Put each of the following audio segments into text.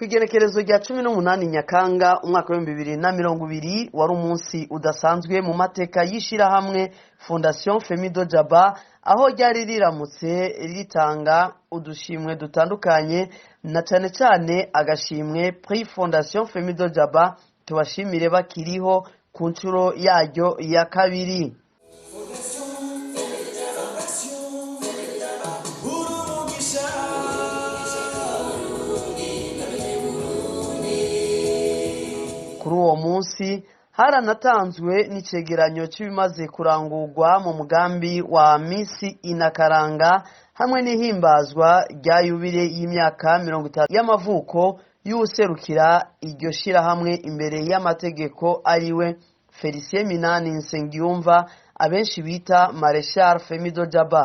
Ku igenekerezo rya 18 Nyakanga umwaka w'2020 wari umunsi udasanzwe mu mateka y'ishirahamwe Fondation Femido Jaba, aho ryari riramutse ritanga udushimwe dutandukanye, na cane cane agashimwe Prix Fondation Femido Jaba tubashimire bakiriho ku nshuro yaryo ya kabiri. Kuri uwo munsi haranatanzwe n'icegeranyo cy'ibimaze kurangurwa mu mugambi wa Misi Inakaranga hamwe n'ihimbazwa rya yubile y'imyaka 30 y'amavuko y'uwuserukira iryo shirahamwe imbere y'amategeko, ariwe Felicien Minani Nsengiyumva, abenshi bita Marechal Femido Jaba.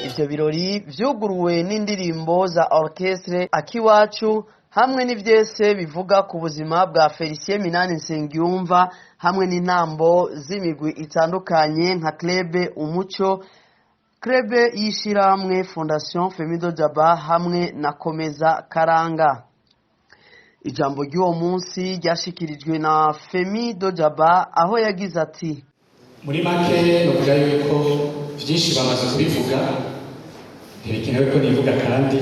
Ivyo birori vyuguruwe n'indirimbo za orchestre Akiwacu hamwe n'ivyese bivuga ku buzima bwa Felicien Minani Nsengiyumva, hamwe n'intambo z'imigwi itandukanye nka Club Umuco, Club y'ishirahamwe Fondation Femido Jaba hamwe na Komeza Karanga. Ijambo ry'uwo munsi ryashikirijwe na Femido Jaba, aho yagize ati: Muri make novuga yuko vyinshi bamaze kubivuga, ntibikenewe ko nivuga. Kandi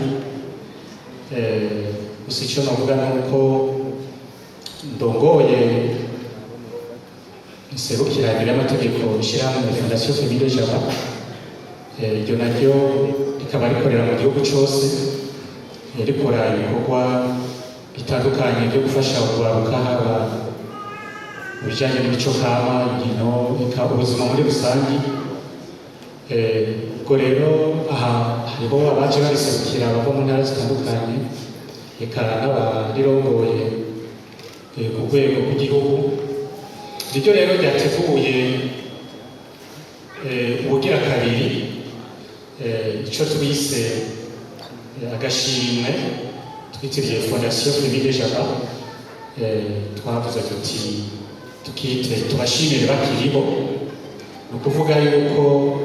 gusa icyo novuga ni uko ndongoye, nserukira imbere y'amategeko ishyirahamwe Fondation Femido Jaba. Iryo naryo rikaba rikorera mu gihugu cose, rikora ibikorwa bitandukanye byo gufasha urwaruka, haba mu bijyanye n'imico kama, inkino, eka ubuzima muri rusange. Ubwo rero aha hariho abaje bariserukira bava mu ntara zitandukanye, eka n'abarirongoye ku rwego rw'igihugu. Niryo rero ryateguye ubugira kabiri ico twise agashimwe twitiriye Fondation Femido Jaba. Twavuze tuti tukite tubashimire bakiriho. Ni ukuvuga yuko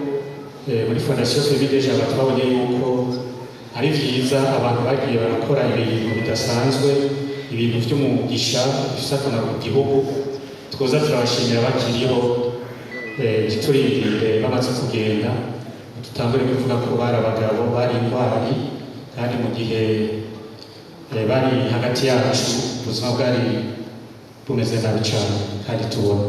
muri Fondation Femido Jaba twabonye yuko ari vyiza abantu bagiye barakora ibintu bidasanzwe, ibintu vy'umugisha bifise akamaro ku gihugu, twoza turabashimira bakiriho, ntiturindire bamaze kugenda tutangure kuvuga ko bari abagabo, bari intwari, kandi mu gihe bari hagati yacu ubuzima bwari bumeze nabi cane kandi tubona.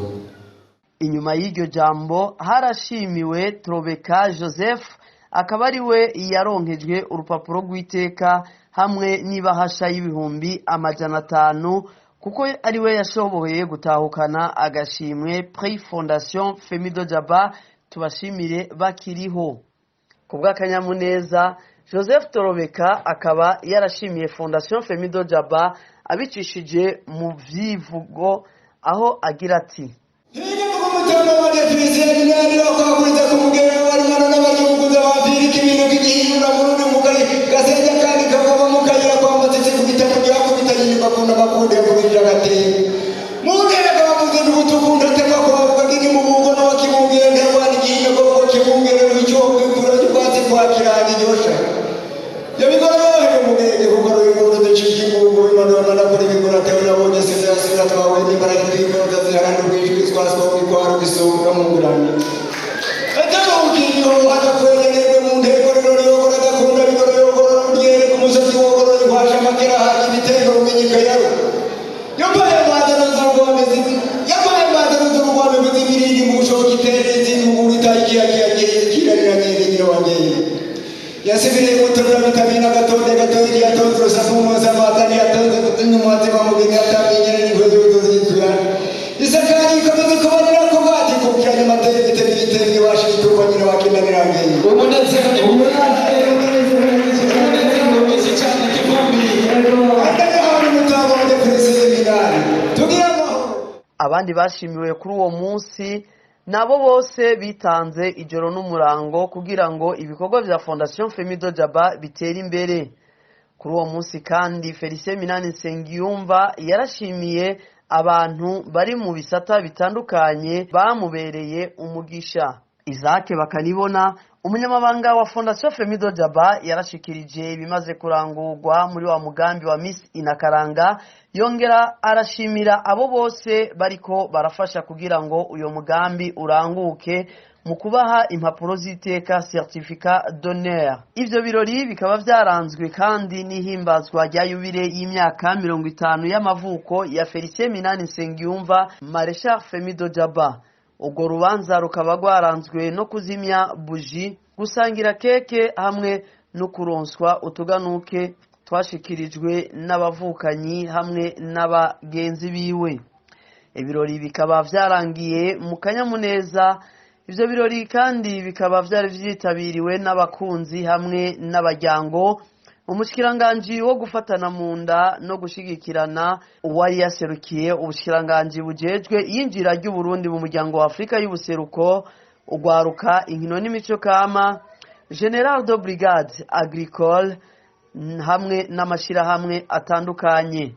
Inyuma y'iryo jambo harashimiwe Trobeka Joseph, akaba ari we yaronkejwe urupapuro rw'iteka hamwe n'ibahasha y'ibihumbi 500, kuko ari we yashoboye gutahukana agashimwe Prix Fondation Femido Jaba tubashimire bakiriho. Ku bw'akanyamuneza, Joseph Torobeka akaba yarashimiye Fondation Femido Jaba abicishije mu vyivugo, aho agira ati: Umutima wanjye Felicien Minani wakwaguriza ku mugera w'abarumana n'abaryumuguza bapfirika ibintu bw'igihindura Burundi mugari gasenja kandi kakava mu kayira kwa Matete ku gitabo gyakubitanye inyuma kuna makunde yakubirira agatebo mugera kabavuze n'ubutukunda tema kwavuga gini mu bungo n'abakibungira nterwana igihinyo koko kibungere rw'icyo kwikura y'ubwatsi kwa kirangi nyosha yabikora yohewe mugenge kuko rw'inguru ducika ingungu imanura manakora ibigura tewe nabonye size yasubira twawe n'imbaraga twikoroza ziharana ubwijwi twaswa kwitwara ugisonga mu ngurane atarukiriho adakwegererwe mu ntego rero yogora adakunda bigoro yogora uryere ku musozi wogora inkwasha amakera haje ibitego rumenyeka yaro yampaye mbanza n'uzurugombe yampaye mbanza n'uzurugombe kuzibirindi mu bushoka itere izindi mu gurita ikiyakiya kiranira nyende nyina wanjye yasubiriye guterura bitabira agatonde gatoya yatonze urusaku mpuzamahanga yatonze n'umuhanzi wa mugeni yatamye n'ingozi z'utuzi isakari ikomeze kubarira ko bwati kukiranya amateka igitego igitenge washe igiturwa nyina wa kinanirangeye. Umunezero, umunezero, umunezero mwinshi cyane, Kivumbi. Andagahawe umutabo wa Felicien Minani tugira amahoro. Abandi bashimiwe kuri uwo munsi Nabo bose bitanze ijoro n'umurango kugira ngo ibikorwa vya Fondation Femido Jaba bitere imbere. Kuri uwo munsi kandi, Felicien Minani Nsengiyumva yarashimiye abantu bari mu bisata bitandukanye bamubereye umugisha. Isaac Bakanibona, umunyamabanga wa Fondation Femido Jaba, yarashikirije ibimaze kurangurwa muri wa mugambi wa Miss Inakaranga, yongera arashimira abo bose bariko barafasha kugira ngo uyo mugambi uranguke mu kubaha impapuro z'iteka, certificat d'honneur. Ivyo birori bikaba vyaranzwe kandi n'ihimbazwa rya yubile y'imyaka 50 y'amavuko ya Felicien Minani Nsengiyumva, Marechal Femido Jaba. Urwo rubanza rukaba rwaranzwe no kuzimya buji, gusangira keke hamwe no kuronswa utuganuke twashikirijwe n'abavukanyi hamwe n'abagenzi biwe. Ibirori bikaba vyarangiye mu kanyamuneza. Ivyo birori kandi bikaba vyari vyitabiriwe n'abakunzi hamwe n'abaryango, umushikiranganji wo gufatana mu nda no gushigikirana, uwari yaserukiye ubushikiranganji bujejwe iyinjira ry'Uburundi mu muryango wa Afurika y'Ubuseruko, ugwaruka, inkino n'imico kama, General de Brigade Agricole, hamwe n'amashirahamwe atandukanye.